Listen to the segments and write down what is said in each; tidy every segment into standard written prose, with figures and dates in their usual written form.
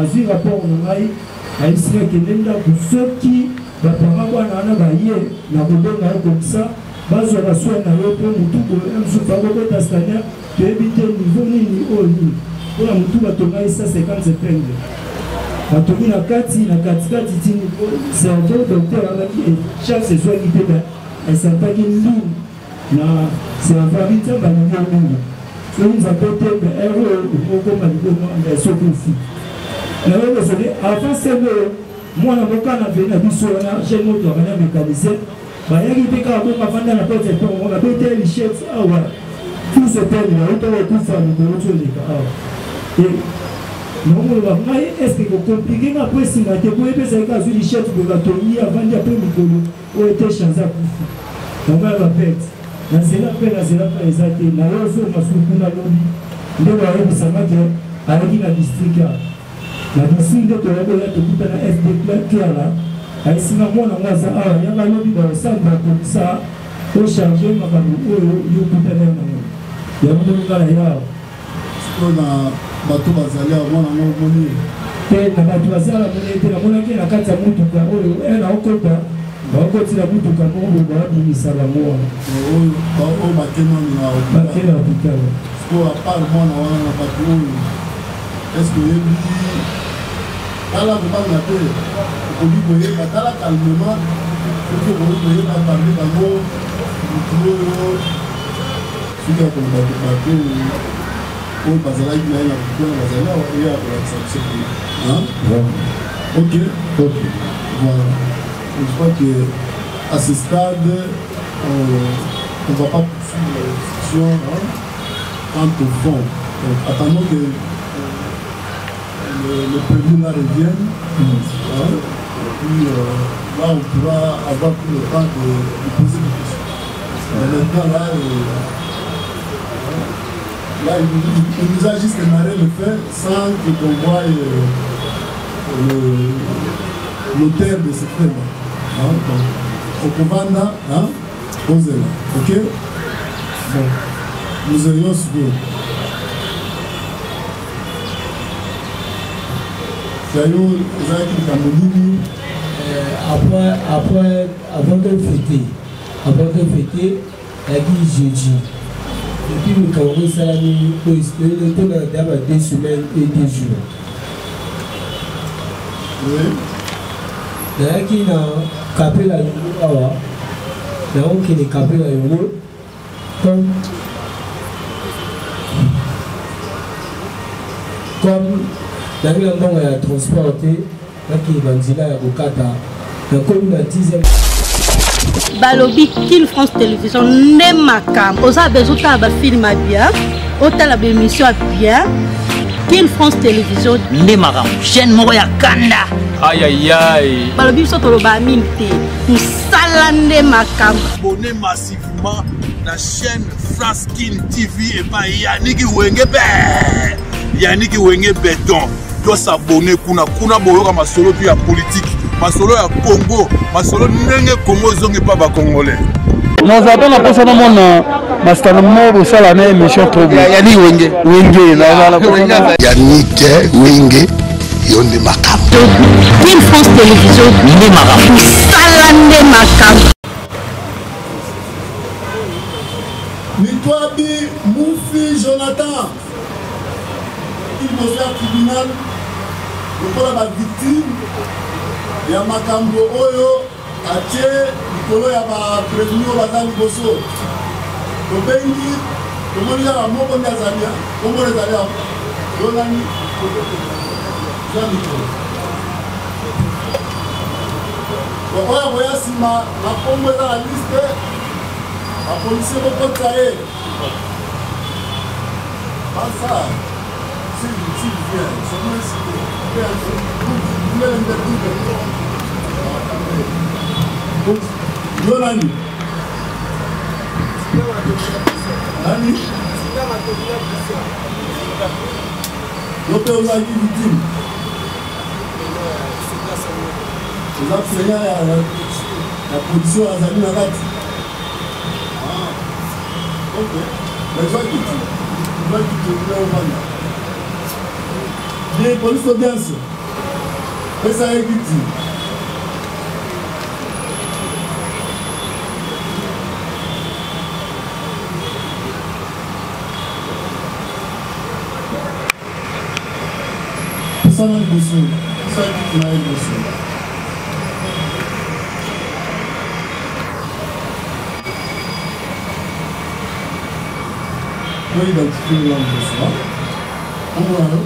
Azwi rapport na ngai, ayebisi nga kende ndako, soki ba parents bana wana baye nakobenga yo comme ça bazwa ba soins na yo mpo mutu boye un mosusu bakobeta scanner toyebi te niveau nini oyo nini mpo na mutu batonga ye 150 epingle batongi na kati na katikati ti niveau cerveau docteur alaki chance ezwaki te me esantaki ndungu na cerveau abi nzambe alingi yo mingi soki nzambe te me heure oyo okokoma liboma me soki ofi nayebi soki avant sene oyo mwana moko na veni na biso wana jeune moto akana mécanicien bayaki mpe kaka bongo afanda na porte ya ntongo babeteli lichette awa tous hôtel auta kokufa mikolo ti oleka awa e naomoloba ngai estce kokomplike nga po esima te po yebi ezalaki azwi lichette boye batongi avandi apres mikolo oyo te chanze akufi yango ya bapete na nzela mpe na nzela mpe eza te na yo ozonga su kuna lobi nde bayebisanga ke ayaki na district Na district nde toya koya tokutana FD Kiala ayesi nga mwana ngo aza awa yaka lobi bakosamba komisa ocharge makambo oyo yo okutana nango yango ndenge nga na ya sikoyo na bato bazali awa mwana ngo omoni ye te na bato baza namoni ye te namonaki na kati ya motuka oyo e naokota baokotila motuka moko boye baobimisa bango wana oyo bakemani na na hôpital sikoyo apart mwana wana na bato oyo Est ce que oyebi tala kobanga te okoki koyeba tala calmement soki okoki koyeba parmi bango motu oyo soki akoloba bato oyo bazalaki na ye na butu wana bazali awa ye akolakisa biso kuna ok ok voilà je crois que à ce stade on ne va pas poursuivre la discussion hein, quant au fond. Donc, attendons que le, le prévenu là revienne. Mmh. Hein, et puis euh, là, on pourra avoir tout le temps de, de poser des questions. Mais maintenant, là, euh, là il, il, nous a juste narré le fait sans que l'on voie euh, l'auteur de ce fait-là. Hein, donc, Okovanda, hein, Ozela, ok Bon, nous allions sikoyo. Ya yo ezalaki likambo nini? Après, après, avant de fêter, avant de fêter, ezalaki jeudi. Depuis likambo yango esalami oyo tolanda deya ba 2 semaines et 2 jours. Oui. Nayaki na kapela yolo awa, nakokende kapela yolo comme nayaki na mbongo ya transport te, nakende na nzela ya kokata, nakomi na 10. Balobi Kin France Télévision nde makambo. Oza besoin otala bafilm ya bien, otala baémission ya bien, Kin France Télévision nde makambo, chaîne moko ya kanda. Ayayay, balobi biso toloba mingi te, mosala nde makambo. Abonnez massivement na chaîne France Kin TV epai Yaniki Wenge be Yaniki Wenge Beton. Tosabone kuna kuna, boyoka masolo tu ya politike, masolo ya Congo, masolo ndenge Congo ezongi mpa bacongolais. Naza mpe na mposa namona masitano mo bosala na émission trop. Yannick Wenge. Wenge naza na posa. Yannick Wenge, yo nde makambo. Kin France Télévision nde makambo. Mosala nde makambo. Mitwabi Mufi Jonathan liboso ya tribunal lokola bavictime ya makambo oyo atie likolo ya baprevenu oyo baza liboso. Tobengi, tomoni kaka moko nde azali, komona ezali awa. Yo nani? Zwa mikro. Oyo akoya nsima na kombo eza na liste, bapolisier bokotisa ye. Basa, s'il vient, son nom est cité. Vous voulez l'interviewer? Yo nani? Nani? Yo mpe ozalaki victime? Oza plaignant ya production azali na kati. Ah, ok. Mais zwa kiti, zwa kiti, okuna ovanda. Di police audience. Pesa ye kiti. Pusana liboso. Pesa kiti na ye liboso. Po identifier ye liboso. Kombo na yo?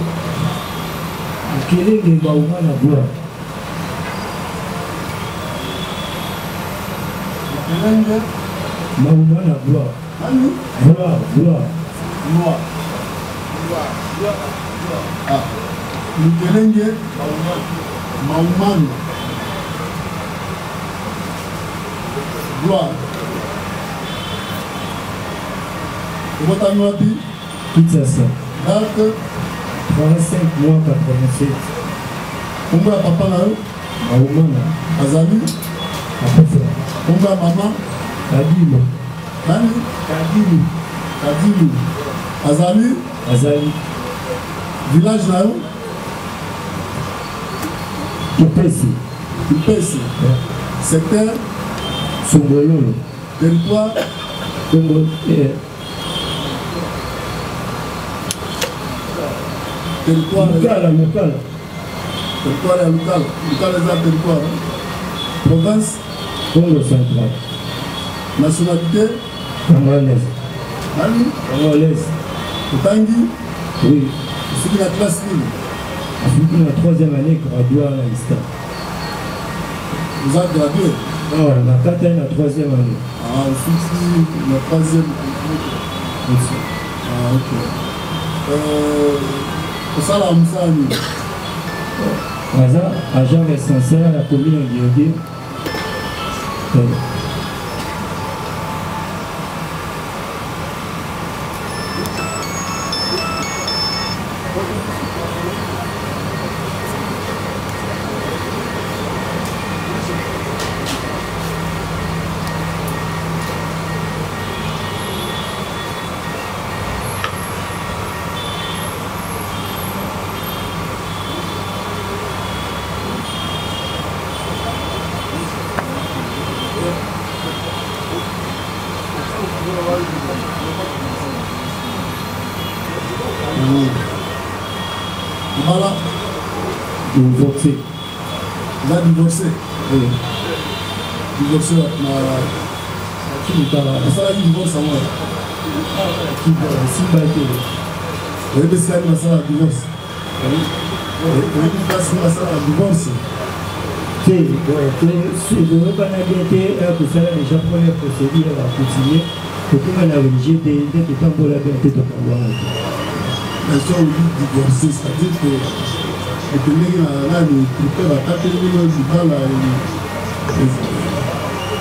Kelenge Bauma na Gloire. Kelenge Bauma na Gloire. Nani? Gloire, Gloire. Gloire. Ah. Mukelenge Maumana. Gloire. Obotami wapi? Kinshasa. Date 35 mois 87. Kombo ya papa na yo? Maumana. Azali? Akufa. Kombo ya mama? Kadilu. Nani? Kadilu. Kadilu. Azali? Azali. Village na yo? Kipesi. Kipesi. Yeah. Secteur? Songololo. Territoire? Congo. Eh. Territoire. Lukala, Lukala. Territoire ya Lukala. Lukala eza territoire. Province? Congo central. Nationalité? Congolaise. Nani? Congolaise. Otangi? Oui. Osuki na classe nini? Osuki na troisième année graduat na ISTA. Oza gradué? Non, nakatani na troisième année. Ah, osuki na troisième. Merci. Ah, ok. Osalaka mosala nini? Naza agent recenseur ya commune ya Ngenge. Obala? Divorcé. Oza divorcé? Oui. Divorcé wapi na osalaki divorce yango Simba te. Oyebi esika nini basalaka divorce? Oyebi place nini basalaka divorce? Te, toyokana bien te, tosala déjà première procédure ya bacoutumier, tokoma na religieux te, nde totambola bien te, tokabwana te. Mais soki olobi divorce, c'est-à-dire que okendeki na nani tripé batateli bino libala,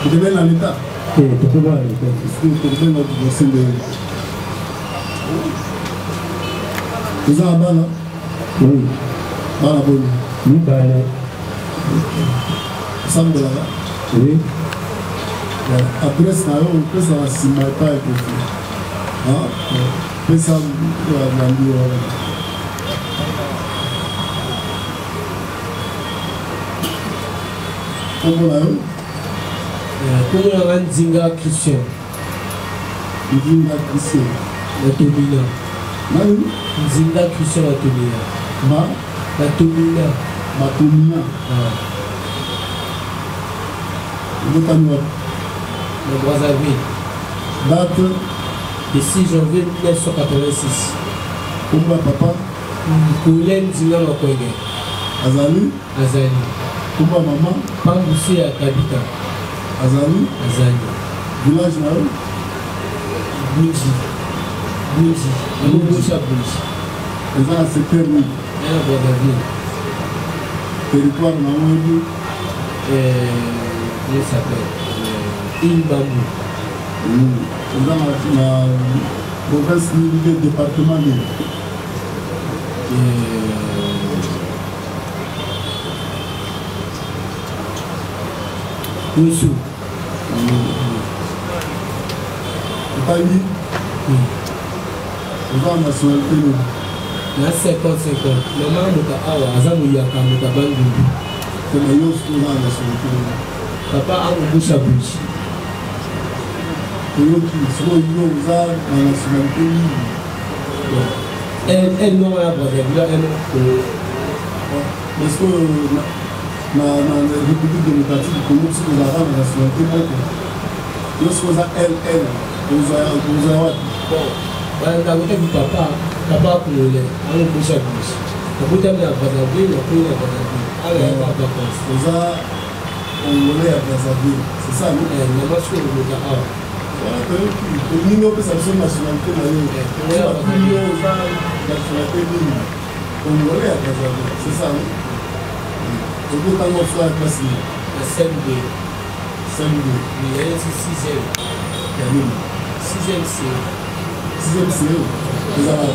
okendeki na leta? Te, tokoma na leta te. Tokobenga divorce ndenge oza na bana? Oui. Bana boni? Mibale. Osambelaka? Oui. Adresse na yo opesaka nsima epai ekoki pesa bandi wana. Kombo na yo? Kombo na nga Nzinga Christian. Nzinga Christian. Batomina. Nani? Nzinga Christian Batomina. Ba? Batomina. Batomina. Ah. Obotami wapi? Na Brazzaville. Date? Le 6 janvier 1986. Kombo ya papa? Kole Nzinga Makwenge. Azali? Azali. Kombo ya mama? Pambusi ya Kabita. Azali? Azali. Village na yo? Bunji. Bunji. Namobosha Bunji. Eza na secteur nini? Eza na Brazzaville. Territoire na yango oyebi? Comment ça s'appelle? Île Bambou. Eza na province nini mpe département nini? Ouesso. Otangi? Oza na nationalité nini? Na 50 50. Mama moto awa aza moyaka moto bandundu. Koma yo sikoyo na nationalité nini? Papa akobusha bushi. Toyoki sikoyo yo oza na nationalité nini? Elle moko ya Brazzaville, elle moko Congo. Mais sikoyo na na République démocratique du Congo biso tozalaka na nationalité moko. Yo sikoyo oza LL ozwa wapi? Bon, nakotaki papa, papa congolais, akobusha bushi. Nabotami na Brazzaville, nakoli na Brazzaville. Awa yaka vacances. Oza congolais ya Brazzaville, c'est ça non? Eh, mama sikoyo moto awa. Wana toyoki, tolingi opesa biso nationalité na yo. Batuni yo oza nationalité nini? Congolais ya Brazzaville, c'est ça non? Okotango biso ya classe nini? Na CM2. CM2. Mais yayesi 6e. Ya nini? 6e C. 6e C. Ezala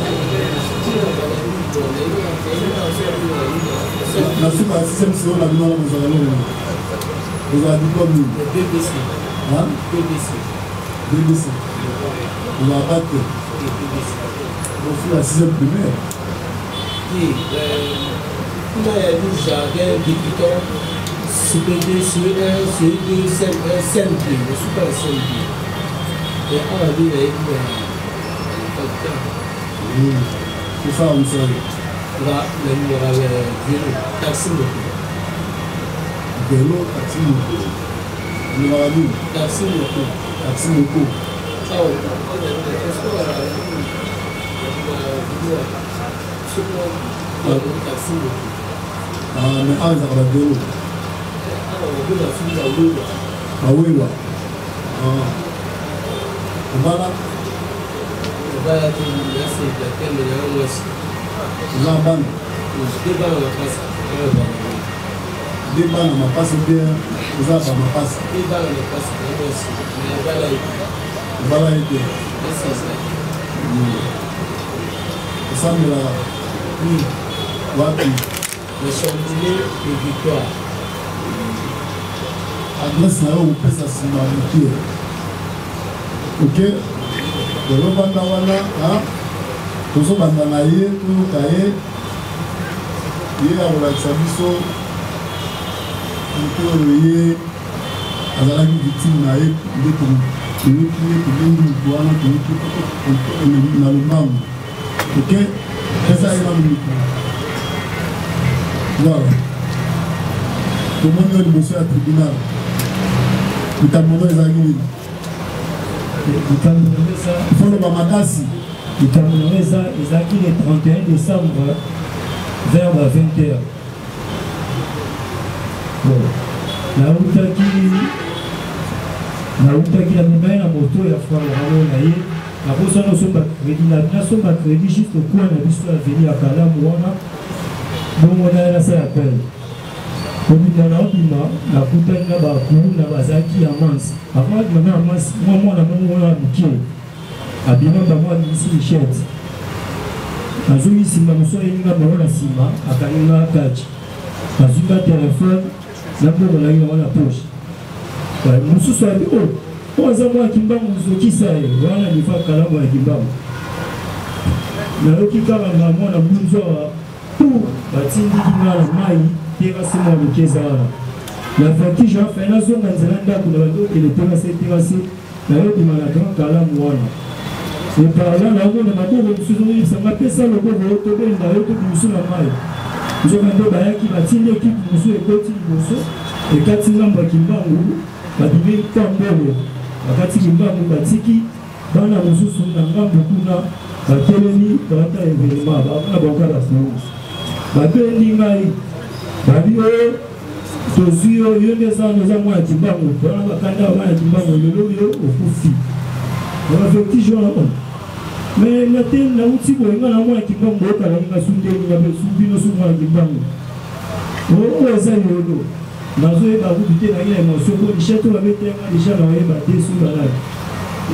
na suka ya 6e C na bino wana bozala nini? Bozala diplôme nini? BBC. Hein? BBC. BBC. Bozala bac te? BBC. Bofula 6e primaire? Te, kuna ya du jardin débutant CP2, CE1, CE2, CM1, CM2, nasuka na CM2. Mais awa nde nayebi na faculté. Kosala mosala? Nga nalingaka velo, taxi moto. Velo, taxi moto. Olingaka nini? Taxi moto. Taxi moto. Awa taxi moto. Ah, mais awa ezalaka bavelo. Bawewa. Ah. Obala? Obala te, nasi célibataire, mais na mwasi. Oza bana? Deux bana mapasa. Deux bana mapasa ou bien oza ba mapasa? Deux bana mapasa na mwasi. Mais obala ye te. Obala ye te. Nasi célibataire. Osambelaka? Oui. Wapi? Le Chamboulé de Victoire. Adresse na yo okopesa nsima moke. Ok? Tozobanda wana, tozobanda na ye, toyoka ye, ye akolakisa biso moto oyo ye azalaki victime na ye, nde toyoki ye, tobengi moto wana, toyoki na lombango. Ok? Pesa ye nanu micro. Voilà. Tomoni yo liboso ya tribunal. Likambo no ezalaki nini? Likambo na eza foloba makasi. Likambo na eza ezalaki le 31 décembre vers ba 20 heures. Bon, nautaki nautaki na mibali na moto ya frère Laurent na ye. Nabosa nasomba crédit na nasomba crédit juste coin na biso ya avenue ya Kalamu wana bongo na nasala appel kobima na obima nakutani na bakuluna bazalaki ya manse avant abima na manse mwa mwana moko wana moke abima bango abimisi michete nazongi nsima mosu ayebi nga bango na nsima akangi nga kati nazwi nga telefone na mbongo nayaki nango na poche mosusu abi o oh, oyo aza mwana kimbangu zokisa ye wana lifa kalamu ya kimbangu nayoki kaka na mwana mbunzu awa tu batindiki nga na mai terase mwa moke eza wana na vertige wana fai nazonga nzela ndako na bandi okende terase terase nayobima na grand kalamu wana eparla naomona maboko mosusu oyebisa nga pesa loboko yo tobenda yo tobimiso na mai nzoka nde bayaki batindi ekipe mosusu ekoti liboso ekati ngambo ya kimbangu babimi kambolo bakati kimbangu batiki bana mosusu na ngambo kuna batelemi baata evenema bana baoka bafulu babendi ngai babi oyo tozwi yo yo nde eza wana oza mwana kimbangu wana bakanda bana kimbangu lelo yo okufi na vertige wana oh. mais na te nauti boye ngai na mwana kimbangu boyokanaki nga su ndenge nga mpe su bino su mwana kimbangu oyo eza yolo nazoyeba kutu te nangi na emotion po lisha to babeti nga lisha naoyeba te su banani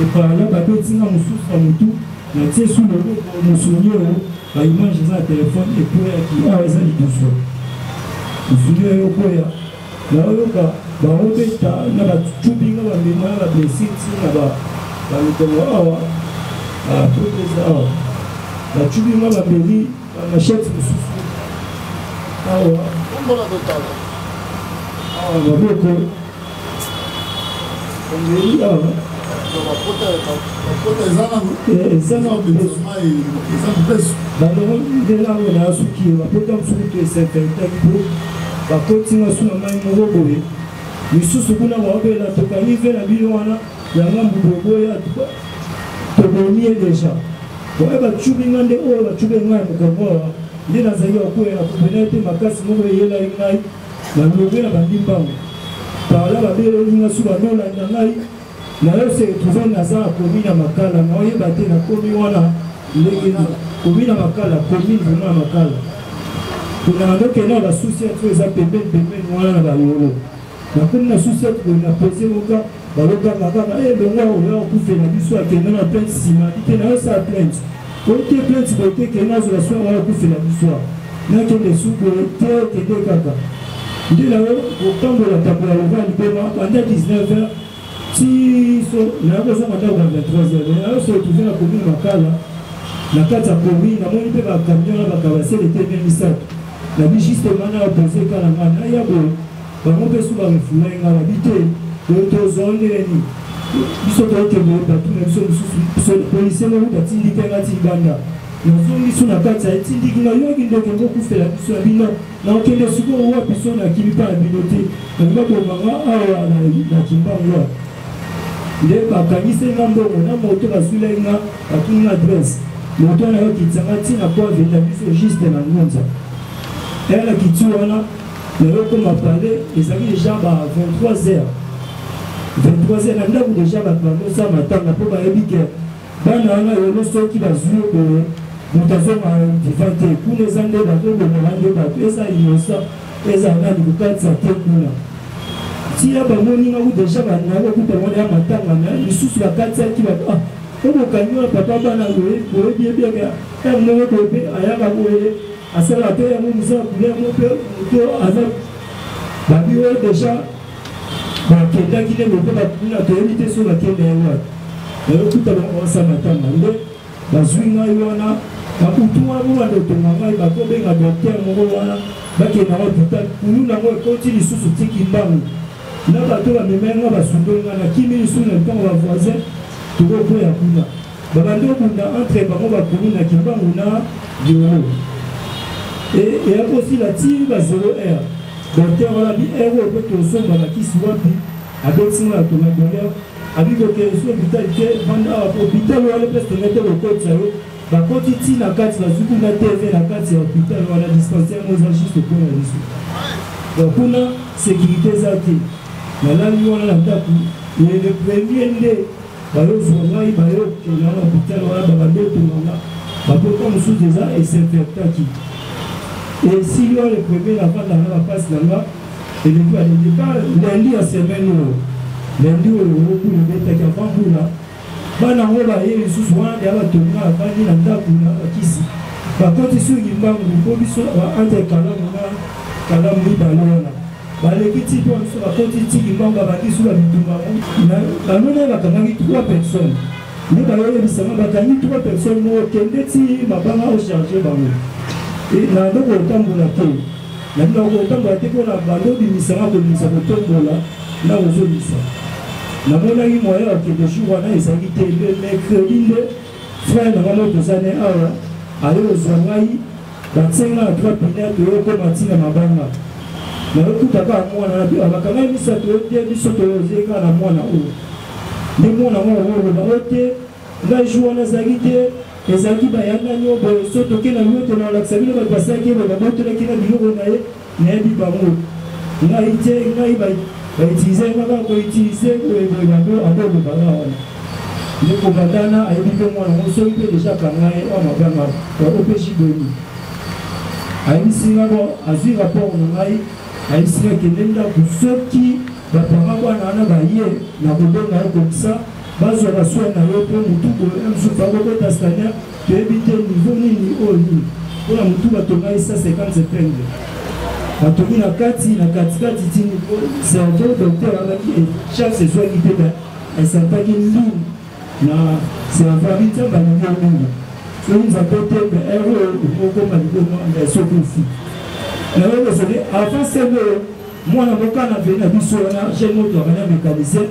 eparla babeti nga mosusu na motu natie su loboko mosuni oyo Ba image eza na telephone ekweyaki awa eza lidusu mosuni oyo ekweya naoyoka baobeta na bacubi nga bamema na bablessure ti na bamikongo awa topesa awa bacubi nga bameli. Bamachete mosusu awa. Kombola totala. Awa maboko. Ongeli awa. Bapota eza nanu. Eza nanu eza mpesu. Balongo nde nango na suki bapota mosusu to esinfectaki mpo bakoti nga su na mai moko boye misusu kuna baobela tokangi ve na bino wana ya ngambu boboya tobomi ye deja oyo bacubi nga nde oyo bacubi ngai ya mokongo awa nde nazali kokwea na kopena ete makasi moko eyelaki ngai nalongwe na bandi mbango parla babeleli nga su banolanda ngai nayo se retrouve naza na komi na makala naoyeba te nakomi wana ndenge nini komi na makala commune vraiment ya makala tonanga ndokende na basusi ya to eza pembeni pembeni wana na bayolo nakomi na susi ya boye na pose moka balokanga kaka e eh, longwa oya okufela biso akende na plainte nsima te nayosala plainte ote plainte boye te kende azwa soin oya okufela biso nakende su boye te kende kaka nde nayo kotambola tambola lokola liboma banda 19 heures ti so nayo kozonga ndako na 23 heures nayo se retrouve na commune makala na kati ya commune namoni mpe bacamion na bakabasele te mpe misato nabi justement na opose ka na ngai naya boye bango mpe su barefule ngai nabi te boye tozwa ndenge nini biso tokende bato na biso mosusu policier moko batindiki nga ti libanda nazongi su na kati ya etindiki nga yoki ndeke ngokufela biso ya bino nakokende sikoyo wapi so nakimi mpa na bino te nalinga boma nga awa na kimbangu awa nde bakangisi nga mbongo na moto bazwilaki nga batuni nga adresse moto wana ayokitisa nga ntina po avenda biso juste na ngunza aya na kiti wana nayokoma pale ezalaki deja ba 23 heures 23 heures na ndako deja bato bandosala matanga mpo bayebi ke bana wana yolo soki bazwi yo boye moto azonga vivant te kuna eza nde bazobomela nde bato eza innocent eza nani kokatisa te kuna tia bamoni nga ku deja nakokuta wana ya matanga na lisusu bakatisaki bato ah obokangi wana papa bana boyebi ebiaka ntango moko boye mpe ayaka boye asalaka te yango mosala kule yango mpe moto aza babi oyo deja bakendaki nde bope bakuna toyebi te so bakenda ye wapi nayokuta bango basa matanga nde bazwi ngai wana na butu wana bobanda otonga ngai bakobenga docteur moko wana bakenda ngo hôpital kulu nango ekoti lisusu tiki mbangu na bato bamemai nga basundoli nga nakimi lisusu na lupango bavoisin tokokwea kuna babandi obunda entre bango bakulu na kimbangu na yolo eya kosila ti ba 0 heure docteur wana bi heure oyo mpe tosomba bakisi wapi abeti nga na tonga doleur abi kokende so hôpital te vanda awa hôpital wana mpe tonga te kokotisa yo bakoti ti na kati bazwi kuna tv na kati ya hôpital wana dispensaire ngo eza juste mpo na biso donc kuna sécurité eza te nalali wana na ndako ye le premier nde bayozwa ngai bayokende na hôpital wana babandi otonga nga bapota mosusu eza esinfectaki esili wana le premier nafanda na bapasi na nga eleki baleki ka lundi ya semaine oyo lundi oyo okuna ebetaki avant mbula bana yango baye lisusu wana deya batonga bafandi na ndako na bakisi bakoti soki mbangu mpo biso entre kalamu na kalamu mibale wana baleki ti mpo biso bakoti ti kimbangu babandi su babitumba banona bakangaki trois personnes nde bayoyebisanga bakangi trois personnes moko kende ti mabanga ocharge bango na ndoko otambola te na ndoko otambola te mpona bando obimisanga kobimisa kotombola na kozongisa namonaki moyen ya kokende jour wana ezalaki te le mercredi nde frère na ngai moko toza ne awa aye kozwa ngai batie ngai na trois pinaire toye okoma ntina mabanga nayokuta kaka mwana na biso bakangai miso toyo te biso toyoze kaka na mwana oyo nde mwana ngo oloba oyo te ngai jour wana azalaki te ezalaki bayangani oyo boye so toke na yoto na olakisa bino bato basalaki ye babotolaki na biloko na ye nayebi bango ngai te ngai bautilize nga kaka koutilize boye boye bango akolobaka wana nde komandana ayebi mpe mwana ngo soki mpe deja akanga ye oyo mabanga opesi boni ayebisi nga bo azwi rapport na ngai ayebisi nga kende ndako soki baparent bwana wana baye na kobenga yo komsa bazwa basoin na yo mpo motu boye mosusu akokota scanner toyebi te niveau nini oyo nini mpona motu batongaki 150 epingle batongi na kati na katikati ti cerveau docteur alaki chance ezwaki te esantaki nini na cerveau abi nzambe alingi yo mingi Soki nzambe te me heure oyo okokoma liboma mais soki ofi nayoki soki avant sene oyo mwana moko na veni na biso wana jeune moto akana mécanicien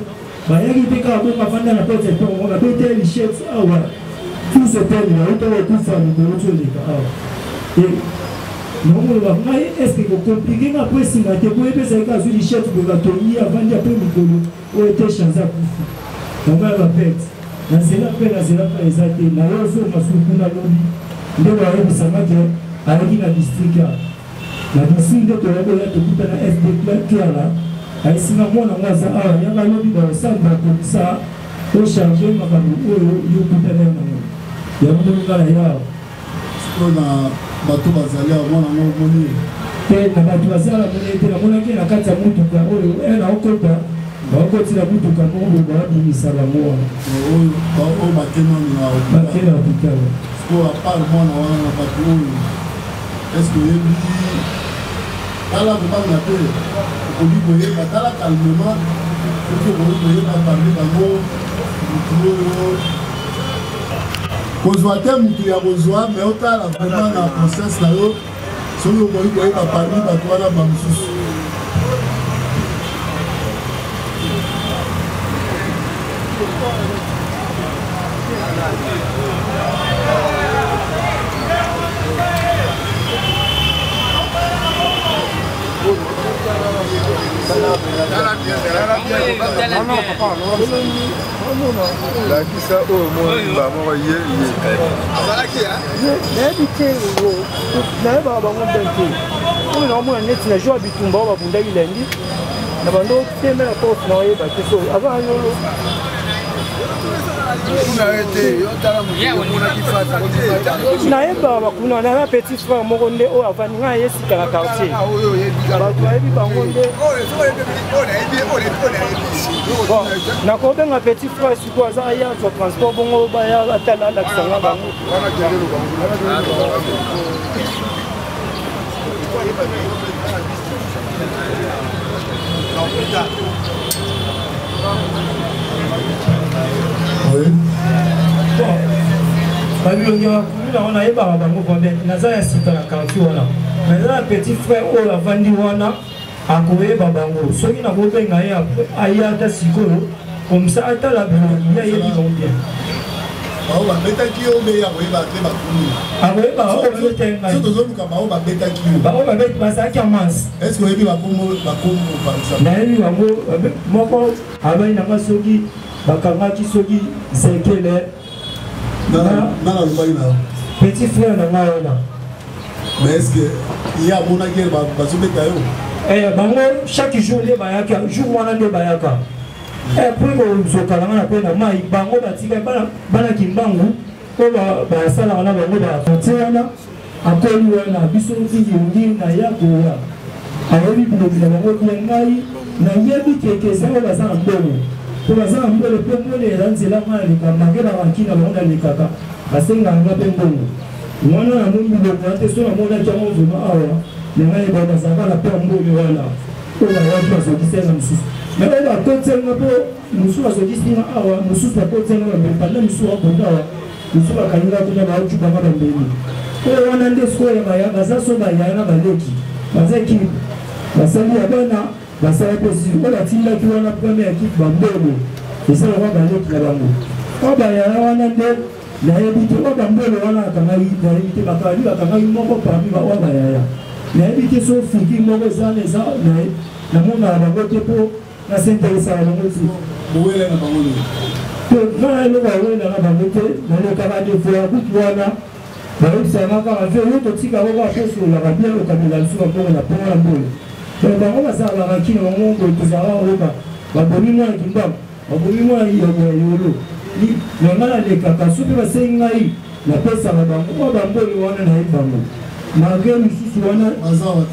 bayaki mpe kaka bongo afanda na porte ya ntongo babeta ye lichette awa tous hôtel nauta kokufa mikolo ti oleka awa e nakomoloba ngai estce kokomplike nga po esima te po yebesaki kaka azwi lichette boye batongi avandi apres mikolo oyo te chanze akufi yango ya bapete na nzela mpe na nzela mpe eza te na yo ozonga soki kuna lobi nde bayebisanga ke ayaki na district ya na district nde toyakoya tokuta na fd kiala ayesinga mwana yango aza awa yaka lobi bakosamba komisa ocharge makambo oyo yo okutana nango yango ndenge nga na yawa Sikoyo na bato bazali awa mwana yango omoni ye? Te, na bato baza namoni ye te. Namonaki ye na kati ya motuka oyo e naokota baokotila motuka moko boye baobimisa bango wana. Oyo bake nanu na hôpital. Bake na hôpital. Sikoyo à part mwana wana na bato oyo est-ce que oyebi tala kobanga te okoki koyeba tala calmement soki okoki koyeba parmi bango motu oyo kozwa te mutu ya kozwa me otala vraiment na conscience na yo soki okoki koyeba parmi bato wana bamosusu. Lakisa oyo omoni moko ye ye nayebi te nayebaka bango mpe te oyo naomona neti na jour ya bitumba oyo babundaki lendi na bando teme na porte na oyeba te so avant yolo nayebaka bakuna na petit frère moko nde oyo avandi ngai aye sika na quartier bato bayebi bango nde nakobenga petit frère sikoyo aza aya azwa transport bongo baya atala alakisa nga bango. Babilongi ya bakuluna wana nayebaka bango combien naza ya sika na quartier wana mais eza na petit frère oyo avandi wana akoyeba bango soki nakobenga ye aya ata sikoyo komsa atala bilongi ye ayebi bango bien. Bao babetaki yo mbe akoyeba te bakuni akoyeba oyo babetaki ngai soki tozoluka bao babetaki yo bango babeti bazalaki ya manse. Est ce que oyebi bakombo bakombo par exemple? Nayebi bango moko abai na nga soki bakangaki soki zekele nana alobaki na yo petit frère na ngai wana. Mais est ce que ye amonaki bazobeta yo? Eh, bango chaque jour nde bayaka jour wana nde bayaka mpo kozoka na ngai na mpe na mai bango batika bana kimbangu oyo basalaka na bango batie wana akoli wana biso nziyongi na ya koya ayebi bilongi na bango bien. Ngai nayebi keke eza oyo baza na mbongo mpo baza na mbongo mpe mbongo eza nzela ngai naleka make baranki na bango nalekaka basengaka nga mpe mbongo wana namoni biloko wana te so namonaki yango vraimen awa na ngai ba bazalaka na mpe mbongo wana oyo bayaki bazokisi nga mosusu mais oyo bakotisi nga mpo mosusu bazokisi nga awa mosusu bakotisi nga bambeli panda mosusu akunda awa mosusu bakangi nga kuna baocupa nga bambeli oyo wana nde sikoyo baya baza so bayaya na baleki baza ekipe basali ya bana basala mpe sili oyo batindaki wana premier ekipe bambongo eza lokwa baleki na bango oyo bayaya wana nde nayebi te oyo bambolo wana akangaki nayebi te bakangaki bakangaki moko parmi baoyo bayaya nayebi te so figi moko eza na eza namonaka bango te mpo nasentelesaka bango te. Bowela na bango nini? Te ngai eloko awelaka bango te nalekaka defo ya kutu wana bayebisaka kaka ve yo totika yango kaka mpo osololaka bien okabela biso bambongo na mpongo na mbongo donc bango bazalaka kino bango boye tozalaka oyoka babomi mwana kimbangu babomi mwana ya yolo me ngai nalekaka soki basengi ngai napesaka bango oyo bamboli wana nayebi bango malgre misusu wana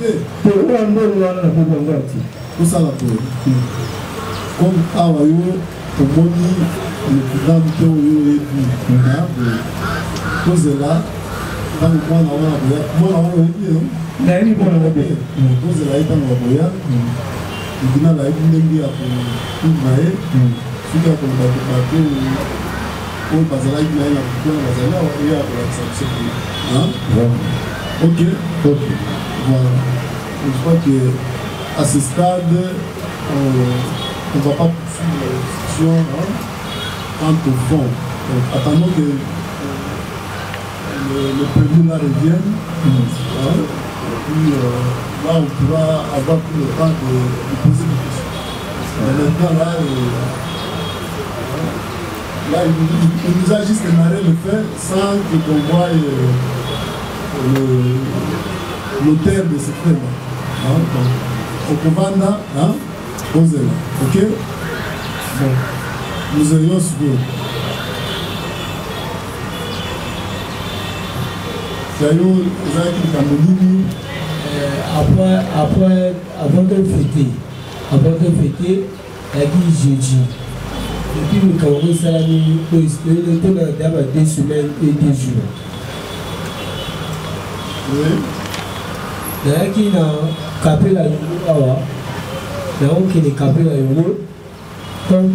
te oyo bamboli wana nakoki bango ya te. Tosala boye comme awa yo omoni motu te oyo oyebi na boye tozela ntango mwana wana boya mwana wana oyebi yo nayebi mwana wana tozela ye ntango bakoya tribunal ayebi ndenge ya kotuna ye soki akoloba bato. oyo bazalaki na ye na butu wana bazali awa ye akolakisa biso kuna. Ok, ok, voilà. Je crois que à ce stade, on ne va pas poursuivre la discussion hein, quant au fond. Donc, attendons que le prévenu là revienne. Hein, et puis là, on pourra avoir tout le temps de poser des questions. Mais maintenant, là, là il nous a juste narré le fait sans que qu'on voie l'auteur de ce fait-là. Hein, donc, okovanda, hein, ozela, ok? Bon, nous ayons suivi. Yayo ezalaki likambo nini? Après, avant de fêter, avant de fêter, ezalaki jeudi. Depuis likambo yango esalami, tona ya ba 2 semaines et 2 jours. Oui. Nazalaki na kapela yolo awa, nakokende kapela yolo comme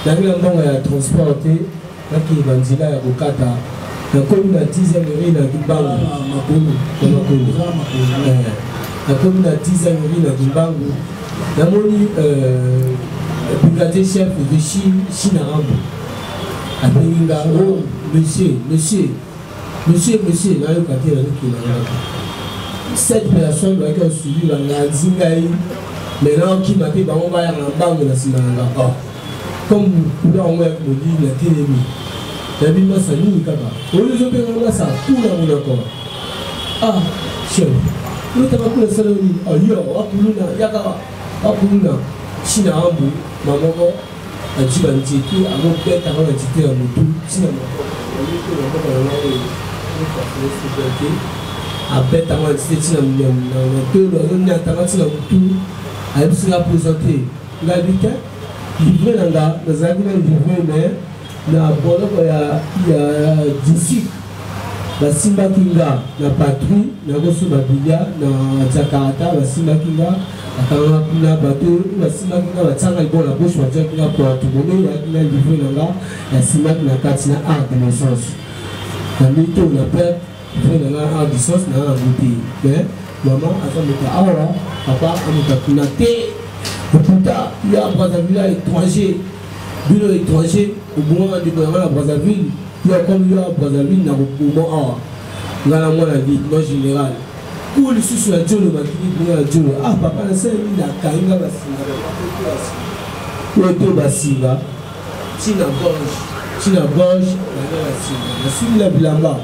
nazalaki na mbongo ya transport te, nakende banzela ya kokata. Nakomi na 10e rue na Kimbangu. Na makolo. Nakomi na 10e rue na Kimbangu. Namoni brigadier chef de Chinarambo. Abengi nga, oh, monsieur, monsieur, monsieur, monsieur, nayoka te, nayoki na nga. 7 personnes bazalaki basuivi banganzi ngai. Maintenant, okima te, bango bayaka na mbangu na nsima na nga. Oh. Comme couleur yango ya molili na telemi. Nayebi masa nini kaka. Oyo ozobenga masa kuna monoko. Ah, chef. Otaka kuna sala nini? Ah, yo, akuluna, yaka, akuluna. China ambu, mamoko, azwi ba nzete, amobeta ngo na nzete ya motu, tina maboko. Oyo te maboko na ngai oyo, abeta ngo na nzete tina na tolo, azoniata nga tina motu, ayebisi nga présente. Ngai bi te, livre na nga, nazalaki na livre, mais na boloko ya district basimbaki nga na patrouille, nakosomba bilia na Jakarta, basimbaki nga, bakanga kuna bato, basimbaki nga, batianga liboko na poche, batiaki nga porte-monnaie, yaki na livre na nga, nasimbaki na kati na arc de naissance. Na mito na perte, livre na nga arc de naissance, na nga yango te. Mais mama aza moto ya awa, papa amoto ya kuna te. Lokuta ya Brazzaville ya étranger, bino étranger, obongaka ndeko na nga na Brazzaville, yo akomi yo ya Brazzaville na koboma awa. Nga na mwana lieutenant général. Ku lisusu na Djolo, bakili kuna na Djolo. Ah, papa, nasali nini? Nakangi nga basinga, papa, oyo to basinga, ti na gorge, ti na gorge, nanga basinga. Nasubi na bilamba.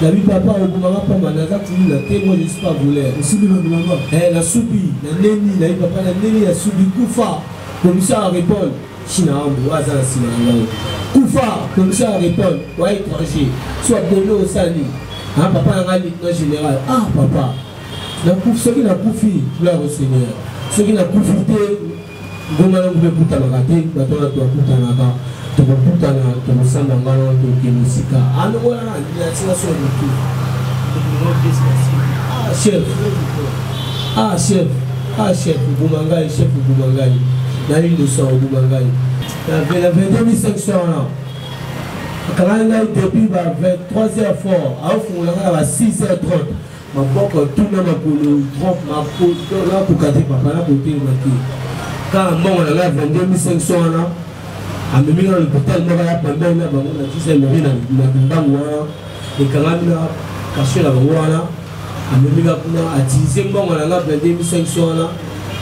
Nabi papa, obomaka pamba, naza kuluna te, moi je suis pas voleur. Osubi na bilamba? Eh, nasubi, na neni, nabi papa, na neni, nasubi, kufa. Commissaire a répondre, China ambu, aza na sima na ngai. Kufa, commissaire a répondre, wa étranger, soit donné au sani. Ah, papa, na ngai lieutenant général. Ah, papa, nakufi, soki nakufi, gloire au Seigneur. Soki nakufi te, ngoma na ngube ekutanaka te, bato wana tokutanaka, tokokutana, tokosamba ngana wana, tokokende mosika. Ah, ndongo wana, natinga so motu. Ah, chef. Ah, chef. Ah, chef, oboma ngai, chef, oboma ngai. Na innocent, oboma ngai. Na 22 500 wana. Akangaki ngai depuis ba vingt-trois heures fort, aofungola ngai na ba six heures trente. Maboko tuna makolo trompe makolo nakoka te papa, nakotelema te. Kaka mbongo na ngai 22 500 wana, amemi nga na l'hôpital moko ya pembeni na bango na dixième rue na Kimbangu wana, ekangami na cachet na bango wana. Amemi nga kuna, atilize mbongo na nga 22 500 wana,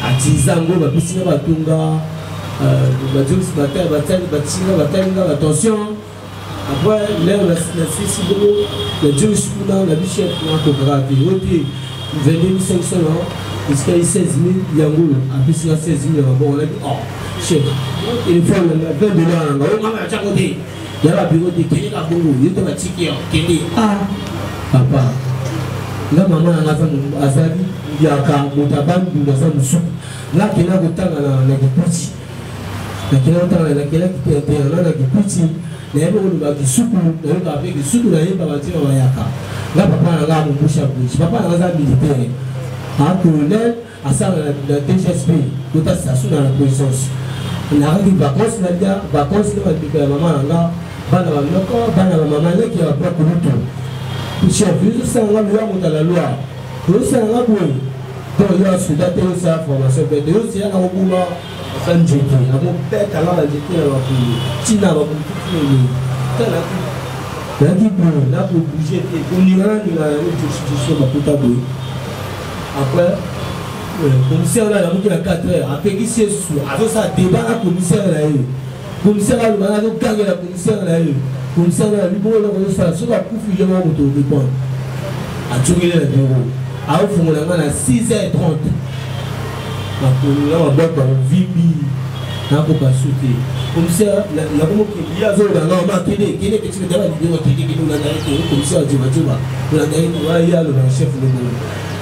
atilize yango, bapesi nga batonga, bazongisi batali, batinga, batali nga batension. Après, l'heure na sisi bongo, na zongisi kuna, na bi chef nakokaka te, oyo te 22 500 na esika ye 16 000 yango oyo, apesi nga 16 000 na maboko. Nabi, oh chef, téléphone na nga, 20 $ na nga, oyo nganga natiango te, ya babiro te, kende ka bongo, yo te batiki yo, kende. Ah papa, nga mama na nga azali yaka moto abandundu, aza mosuku. Nga akenda kotanga na Kikwiti, nakenda kotanga, nakendaki internat na Kikwiti, nayebi koloba kisuku, nayokaka mpe kisuku, nayebaka ntina bayaka. Nga papa na nga amobusha bouche, papa na nga aza militaire. A colonel asala na DGSP kota station na la puissance. Nakaki vacances na lia vacances na bandeko ya mama na nga bana ba noko bana ba mama leki ya ba kulutu. Chef, yo sala nga loi moto la loi. Yo sala nga boye. Donc yo soda te yo sala formation pe te yo sala na kobuma aza nzete akobeta nga banzete na makolo ntina babutu nini tala nayaki boye nakobouge te koninga naninga yango josujosu makuta boye après commissaire wana alamuki na 4 heures apekisi ye susu azosala débat na commissaire na ye commissaire aloba azogangela commissaire na ye commissaire na ye bongo eloko ozosala soki akufi ye moko moto orépondre atongeli na bureau aofungola nga na 6 heures 30 makolo na maboko ovimbi nakoka su te commissaire nakomokende ye azoloba nga mama kende kende kende kende libero kende kende olanda ye te commissaire ajobajoba olanda ye te wana ye aloba na chef ndenge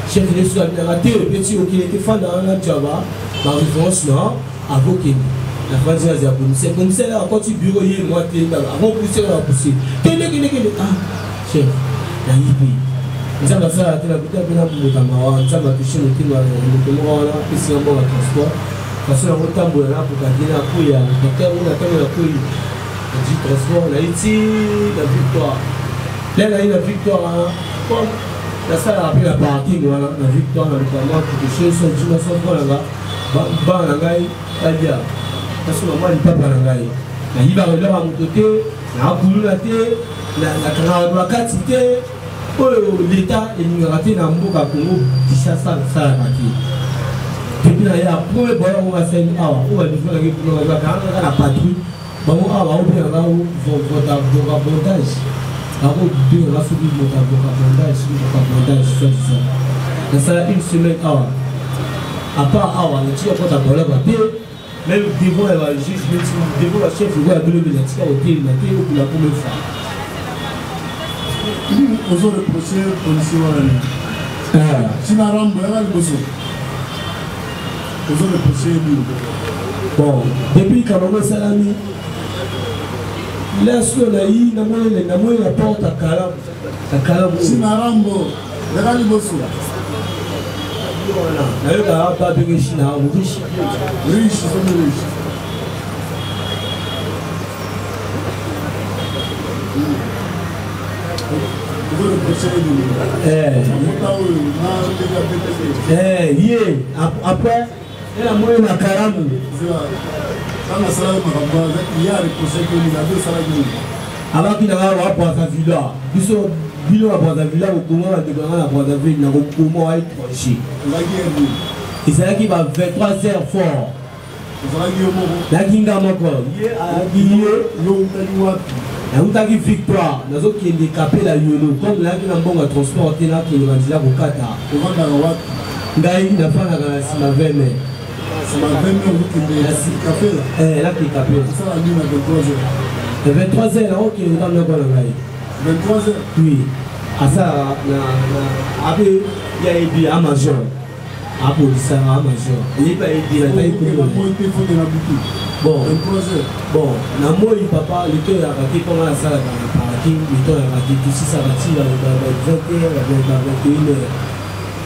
chef nde soki abinaka te opesi okende te fanda wana jaba baréférence na akokende nafandi naza ya commissaire commissaire akoti bureau ye mwa te akopousse na pousse kende kende kende ah chef nayibi nzambe asalaka te nakuta mpe nabuta mawa nzambe atushe motema moto moko wana apesi nga mbongo ya transport façon yango tambola nakoka te nakwea ntango na ntango nakwei nazwi transport naye ti na victoire nde naye na victoire wana comme nasalaka mpe na parking wana na victoire na luka mwa quelque chose so juma so mpo nanga bana na ngai balia nasomba mwa lipapa na ngai nayibaka eloko ya moto te nakuluna te nakangaka bakati te oyo leta elingaka te na mboka congo kinshasa nasalaka te depuis na ya premier boya yango basali awa oyo balivrelaki kuna bakangaka na patrouille bango awa baobengaka vagabondage bakobengaka soki moto vagabondage soki vagabondage soit disant nasala une semaine awa apart awa natika kota bolaba te même devant ya bajuge neti devant bachef lokola bino mpe natika kotelema te okula première fois ozo reproche policier wana nini tina rambo yaka liboso ozo reproche nini bon depuis kabango esalami laso nayi namoni namoni na porte ya kalamu ya kalamu tina rambo yaka liboso nayokaka babenge shina riche riche soki riche ye après ye namoni na karamu abaki na nga wa brazzaville biso bino na brazzaville kokoma bandeko na nga na brazzaville na kokoma wa étranger ezalaki ba 23 heures fort ozalaki yo moko nayaki nga moko ye ayaki ye yo outaki wapi nautaki victoire nazokende kapela yolo comme nayaki na mbongo ya transport te nakende banzela kokata ovandaka wapi ngai nafandaka na nsima 20 mai nsima 20 mai ozokende kapela eh, nakende kapela osala nini na 23 heures 23 heures nakokende na ndako na ngai 23 heures oui asalaka na abe ya yebi amazon apolisaka major eyebi ayebi nataki bon bon na moi papa leto eyaka te mpo nga nasalaka na parking leto eyaka te tosisaka ti ba 20 heures ba 21 heures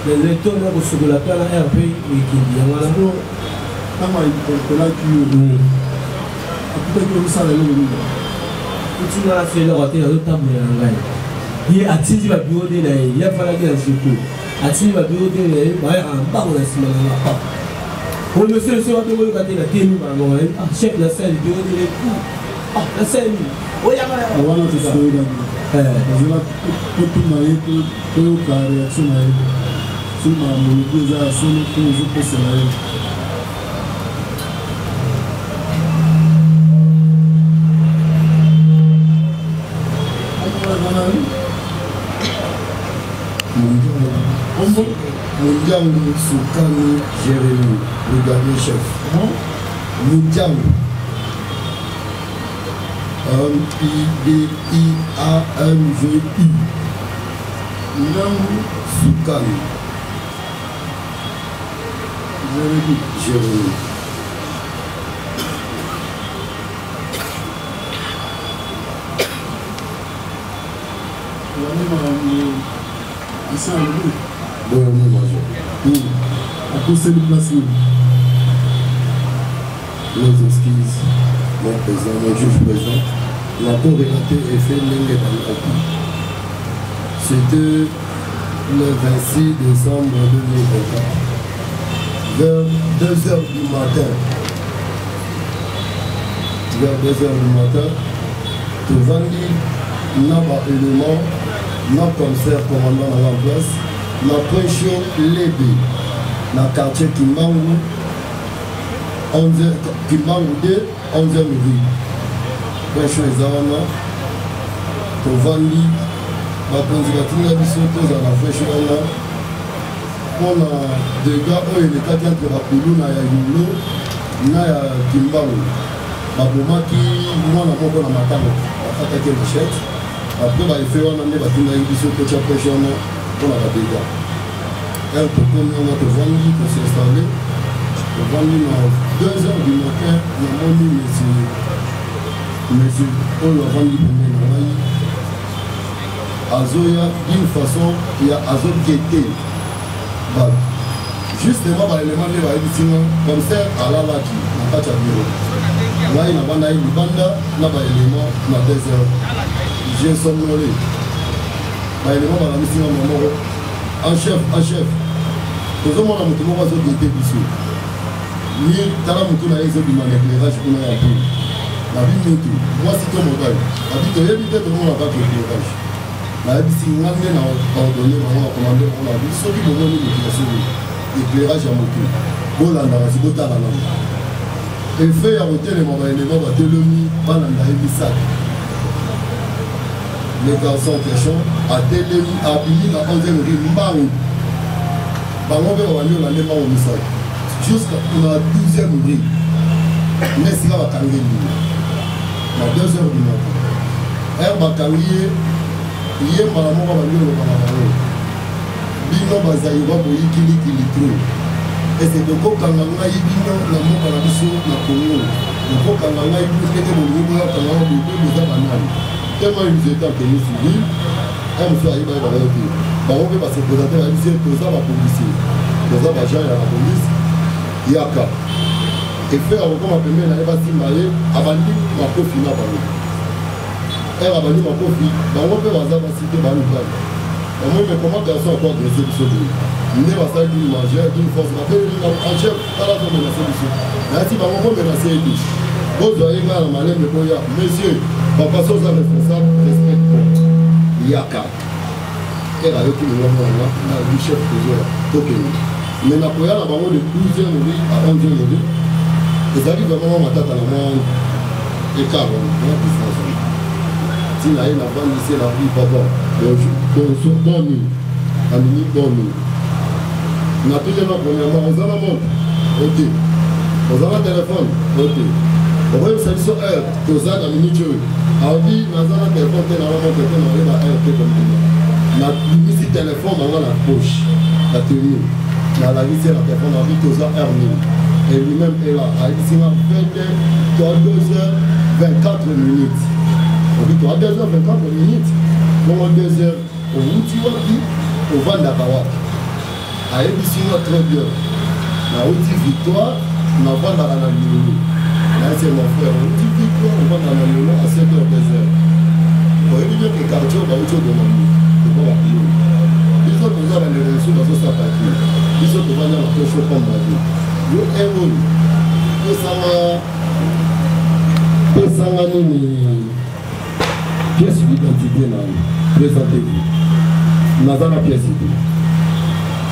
mais leto na kosukola mpe na rp ekindi yango wana ntango akolaki yo akutaki osala eloko nini otinga na se eloko te nazotambola na ngai ye atindi babiro nde na ye ye afandaki na jeko atindi babiro te na ye bayaka na mbango na nsima na nga pa o monsieur monsieur wapi boyoka te na temi bango ah chef na sali biro te ku ah na sali oyaka wana tosoyokani ozela totuna ye toyoka réaction na ye soki makambo olobi eza ya solo to ozokosela ye Mundiangu Soukani Jérémy, brigadier chef. Mundiangu. M-I-D-I-A-N-G-U. Mundiangu Soukani. Jérémy. Jérémy. Olandi makambo esi alobi. Boyomi major. Akoseli place nini? Nos excuses, mon président, mon juge président. Nako relate effet ndenge ebandaki. C'était le 26 décembre 2024. Vers 2 heures du matin, vers 2 heures du matin, tovandi na ba éléments na commissaire commandant na en place na Presho Lebe na quartier Kimbangu 11 Kimbangu 2 11e rue. Presho eza wana tovandi bakonzi batinda biso tozala na presho wana mpo na dega oyo elekaki entre bakuluna ya Yolo na ya Kimbangu. Babomaki mwana moko na matanga, bakataki machette. Après ba effet wana nde batindaki biso totya pression wana mpo na badega. Heure tokomi wana tovandi tosinstalle, tovandi na 2 heures du matin, namoni monsieur monsieur oyo avandi pembeni na ngai azoya d'une façon ya azogete bato. Justement baelema nde bayebisi nga commissaire alalaki na kati ya bureau, ngai navandaki libanda na baelema na 2 heures, j'ai somnolé. Baelema balamisi nga moko en chef, en chef, tozomona moto moko azogete biso ni tala motu na ye ezobima na éclairage kuna ya bule. Nabi mutu mwasi to mobali, nabi toyebi te, tomona kaka éclairage. Nayebisi nga nde na ordonne bango, na commande bango, na bi soki bomoni motu ya solo éclairage ya motu, bolandaka si botala nano effet ya kotelema. Baelema batelemi, balanda ye misato. Le garçon question atelemi, abimi na 11 rue mbangu, bango mpe babandi olande mbangu misato jusqu'à na 12e rue nde esika bakangeli ye na 2 heures du matin. Heure bakangi ye, ye mbala moko abandi oloba na bango: bino bazaïrois boyikilikili trop, ese bokokanga ngai bino na mboka na biso na Congo, bokokanga ngai bino ndenge bolingi, boyakanga ngo boye, boza banani? Tellement ils étaient en tenue civile, un mosusu ayeba ye bango te. Bango mpe base présente, bayebisi ye: toza bapolicier, toza baagent ya la police, yaka. Effet ya kokoma pembeni na ye, basimba ye, abandi makofi na bango. Heure abandi makofi, bango mpe baza basi te, bamibali bamoi, mais comment garçon ako agresse biso boye? Nde basalaki une majeure d'une force, babeleli nga en chef, tala azomenase biso. Nayati bango bomenase ye te, bozwa ye ngai na malembe, boya monsieur papa, so oza responsable, respecte yaka. Heure ayoki mongongo na nga, nayebi chef tozoya, tokende. Mais nakoya na bango de 12e rue à 11e rue, ezalaki vraiment mwa matata na mwa écart wana, mwa distance wana. Ntina ye navandisi ye na bi: papa, bonjour, bonsoir, bonne nuit, à minuit, bonne nuit. Natuni na premièrement: oza na montre? Ok. Oza na telefone? Ok. Okoyebisa biso heure toza na minute oyo? Alobi: naza na telefone te, na montre te, nakoyeba heure te. Komema nabimisi telefone na nga na poche na tenue, nalakisi ye na telefone, nabi: toza heure nini? Et lui-même est là, ayebisi nga 22 to 2 heures 24 minutes. Obi to 2 heures 24 minutes, bongo 2 heures owuti wapi, ovandaka wapi? Ayebisi nga très bien: nauti Victoire, navandaka na Lilolo. Nayesi: mon frère, outi Victoire, ovandaka na Lilolo, à 7 heures 2 heures, oyebi bien ke quartier oyo bauti oboma moto eko bakilo. Biso toza bandeko mosusu bazosaka te, biso tovanda na posho pamba te. Yo heure oyo pesanga, pesanga nini, pièce d'identité na yo, présentez-vous. Naza na pièce te.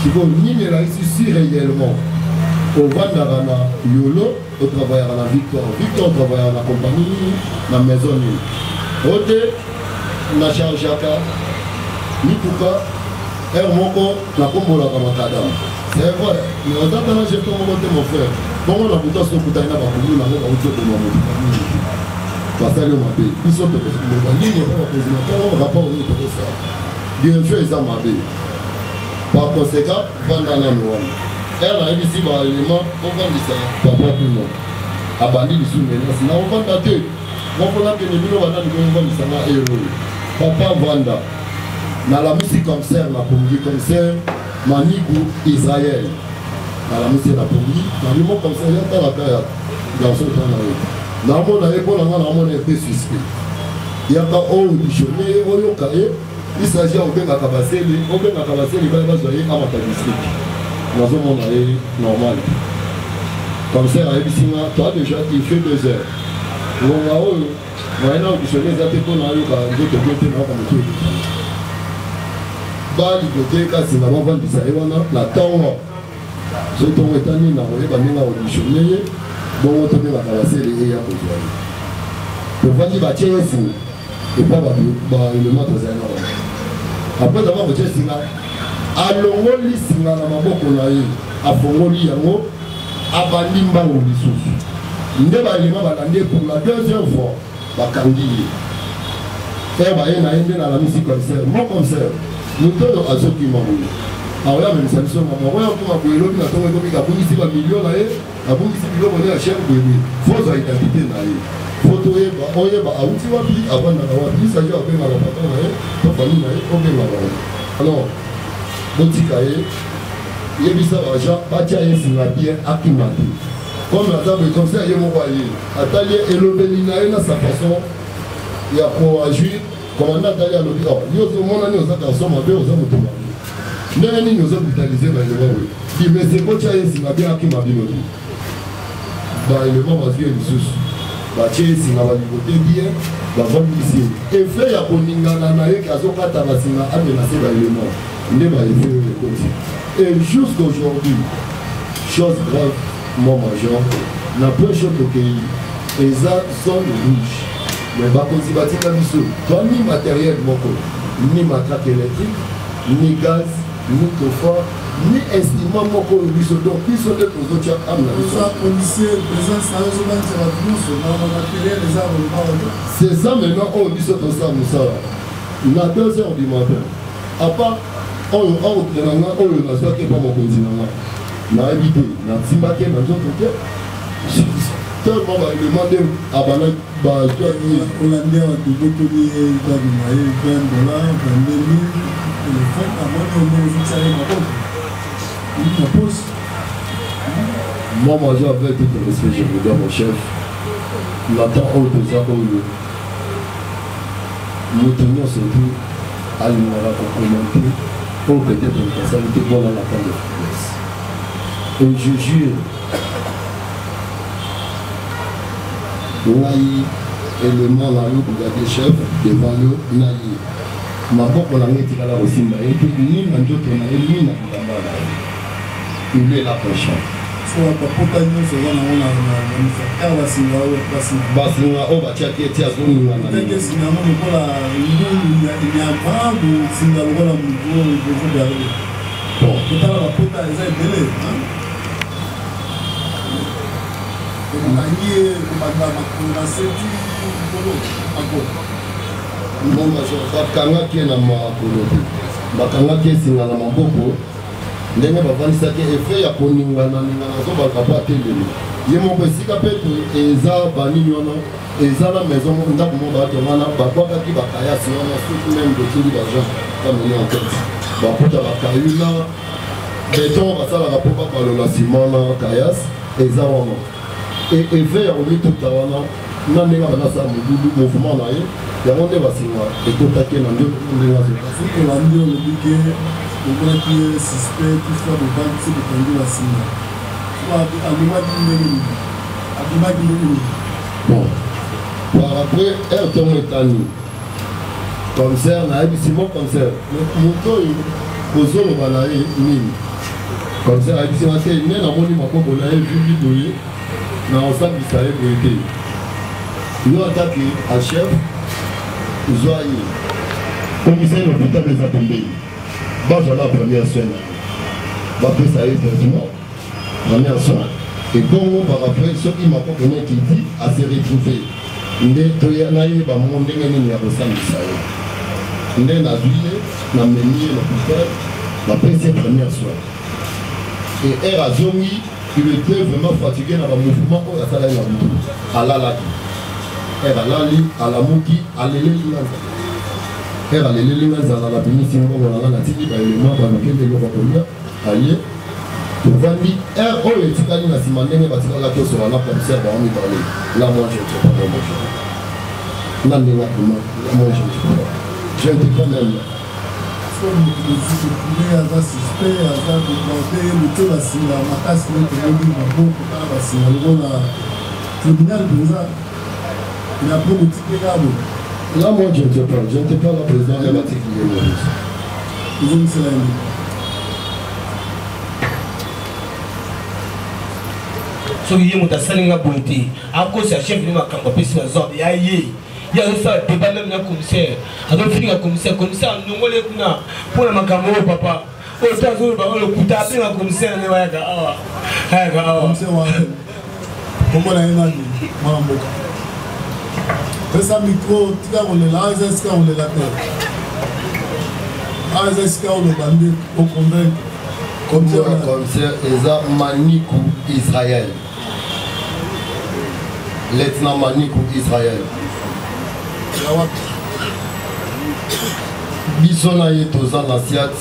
Sikoyo nini elakisi si réellement ovandaka na Yolo, otravaillaka na Victoire? Victoire otravaillaka na compagnie nini, na maison nini? O te, na chargeaka mituka, heure moko nakombolaka makadam. C'est vrai, mais oza ata na gestion moko te, mon frère. Bongo na butu aso okutani na bakulu nango, bauti oboma moto, basali yo mabe, biso tokoloba nini epa bakonzi na ntongo? Rapport nini tokosala? Direction eza mabe. Par conséquent, vanda nano wana. Heure nayebisi baelema ovandisa papa kuna, abandi lisusu menace: na ovanda te, moko nakende, bino banani boovandisa nga ere oyo? Papa vanda. Nalamusi commissaire na pongi, commissaire Maniku Israël. Nalamusi ye na pongi, nabi mo comme ça ya tala ka ya garçon ta na ye. Naomona ye mpo na nga naomona ye mpe suspect. Yaka auditionne ye oyoka ye, il s'agit ya obengaka basele, obengaka basele baya bazwa ye amata district. Nazomona ye normal. Commissaire ayebisi nga toi déjà il fait 2 heures. Ngonga oyo moyen na auditionne eza te mpo nayoka nzoto bien te, nayoka motu eleki. Baligote kasi na bavandisa ye wana na ntongo, soki ntongo etani na koyeba ndenge auditionne ye, bongo tobengaka basele eya kozwa ye. Tovandi batie ye singa epa baelema tozali na bango. Après avoir kotie singa, alongoli singa na maboko na ye, afongoli yango, abandi mbango lisusu. Nde baelema balandi ye pour la deuxième fois, bakangi ye. Frère baye na ye nde nalamisi commissaire. Mon commissaire, moto oyo azokima boye, aoya amemisa biso mama oyo akoma boye elobi na ntongo ekomi abungisi bamilio na ye, abungisi biloko ne ya cher boye boye. Fo ozwa identité na ye, fo toyeba oyeba awuti wapi, avandaka wapi. Il s'agit abengaka patron na ye to famille na ye, obengaka ye. Alors botika ye, yebisa baagent batia ye singa bien, akima te. Comme aza boye, commissaire ye moko aye atali ye elobeli na ye na sa façon ya koagir. Commandant atali alobi, oh, yo omonani oza garçon mabe, oza moto mabe, ndenge nini ozo brutalize baelema boye? Dimese botia ye singa bien, akima bino te. Baelema bazwi ye lisusu, batie ye singa, baligote bien, bavandisi ye. Effet ya koningana na ye ke azokata basinga, amenace baelema, nde baeffet oyo ekoti. Et jusqu'aujourd'hui, chose grave, mon major, na point chaud tokei eza zone rouge, mais bakonzi batika biso toa ni matériel moko, ni matraque électrique, ni gaz, ni tofa, ni instrument moko oyo biso. Donc biso nde tozotia ame na biso. Oza policier, présence na yo ezobangisa bato nyonso na bamatériel eza koloba. C'est ça maintenant oyo biso tosala mosala na 2 heures du matin. À part oyo ordre na nga oyo nazwaki epa mokonzi na nga, nayebi te natimbaki na nzoto te, tellement baelema nde abandaki bazwaki. Olandi awa, tobotoli ye ndako na ye, 20 dollar, 22 mille, telefone. Amoni omo ozokisa ye maboko na poche. Moi, major, avec tout le respect, je vous dois, mon chef, Nathan oyo toza oyo, moto nyonso tu alingaka kokommente oyo peut-être moto asali te mpona na temps de faiblesse. Et je jure, ngai élément na yo, brigadier chef, devant yo na ye, maboko na ngai etikala kosimba ye te, ni na nzoto na ye, ni na bilamba na ye. Il est là conscient. So bapota nyonso eza nango na kaka basinga oyo, basinga basinga oyo batiaki eti azoningana. Teke singa yango lokola ngulu ya nyama, bosinga lokola motu oyo bozogarde. Bon, totala bapota eza ebele. Bakangi ye kobanda makolo na seti likolo makolo. Bon, major, bakangaki ye na makolo te, bakangaki ye singa na maboko. Ndenge bavandisaki, effet ya koningana ningana, azobaka mpo atelemi ye moko esika mpe eza banini wana, eza na maison moko, ndako moko batonga wana, babwakaki bakayasi wana. Soki meme botindi baagent bamoni en tête, bakuta bakayu na beton basalaka mpo babalola nsima na kayasi eza wana. E effet ya komituta wana na ndenge abanasala mobulu, mouvement na ye yango nde basinga ekotaki ye na ndoto ndenge azoka. Soki olandi, olobi ke omonaki ye suspect, toutefois bovandisi, bokangi basinga, alobaki ndenge nini? Abimaki ndenge nini? Bon, par après heure ntongo etani, commissaire nayebisi mo commissaire, moto oyo kozoloba na ye nini? Commissaire ayebisi nga te, nde namoni maboko na ye vimbi boye, na osambisa ye boye te. Yo atake a chef, zwa ye. Commissaire, hôpital eza pembeni, bazwa na première soin na ye, bapesa ye traitement première soin, ebongo par après soki maboko na ekiti, ase retrouve, nde toya nayeba mo ndenge nini ya kosambisa ye. Nde nazwi ye, namemi ye na hôpital, bapesi ye première soin. Et heure azongi, il était vraiment fatigué na bamouvement oyo asalaki na butu. Alalaki, heure alali, alamuki, aleleli nga nzambe. Ere aleleli nga nzala, nabimisi mbongo na nga, natindi baelema balukeli eloko ya kolia, alie, tovandi. Heure oyo etikali na nsima, ndenge batikalaki osola na commissaire bango mibale, là moi je ne sais pas, moi je na ndenge abima, moi je ne sais pas, je ne sais pas même. So moto mosusu kule aza suspect, aza déborde, moto basinga makasi nde tomoni maboko kaka basinga lokola tribunal mpenza, mais après botiki kaka boye. Là, moi, je ne sais pas. Je ne sais pas, la président, elle a dit qu'il est mort. Ozongisela ye. Soki ye moto asali nga boye te, akosa chef ne makambo apesi bazordre ya ye, ye azosala débat meme na commissaire, azofinga commissaire, commissaire anongoli kuna mpo na makambo oyo papa oyo te azoloba oyo lokuta, abenga commissaire nde bayaka awa, ayaka awa. Commissaire wana kombo na ye nani? Mwana mboka, pesa micro, tika kolela. Awa eza esika kolela te, awa eza esika oloba nde oconvaincre. Kombo ya commissaire eza Maniku Israël, lieutenant Maniku Israël. Ya wapi? Biso na ye toza na siat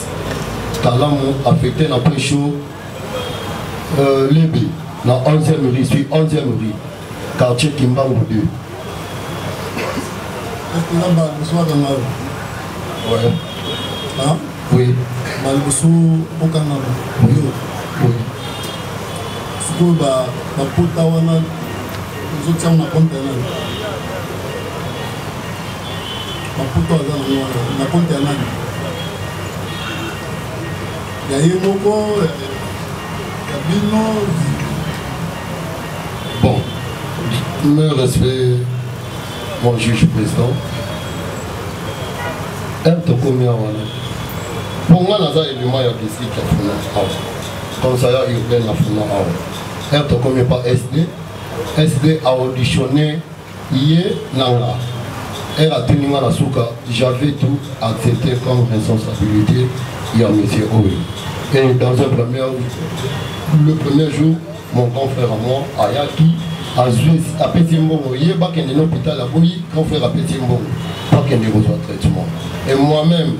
Kalamu, affecté na Presho Lebe na 11e rue, suis 11e rue, quartier Kimbangu 2. Eza mbala liboso bakanga yo? Ouais. Hein? Oui. Mbala liboso okangama yo? Oui. Sikoyo bapota wana ozotiango na compte ya nani? Bapota aza nango wana na compte ya nani? Ya ye moko, ya bino? Bon, mes respects, mon juge président. M tokomi awa wana mpo nga naza élément ya district ya Funa awa, conseiller urbain na Funa awa. R tokomi pa SD, SD a auditionné ye na nga. R atuni nga na suka, j'avais tout accepté comme responsabilité ya monsieur oyo. Et dans un premier, le premier jour, mon grand frère à moi ayaki, azwi, apesi mbongo ye bakende na hôpital, aboyi. Grand frère apesi mbongo bakende kozwa traitement. Et moi-même,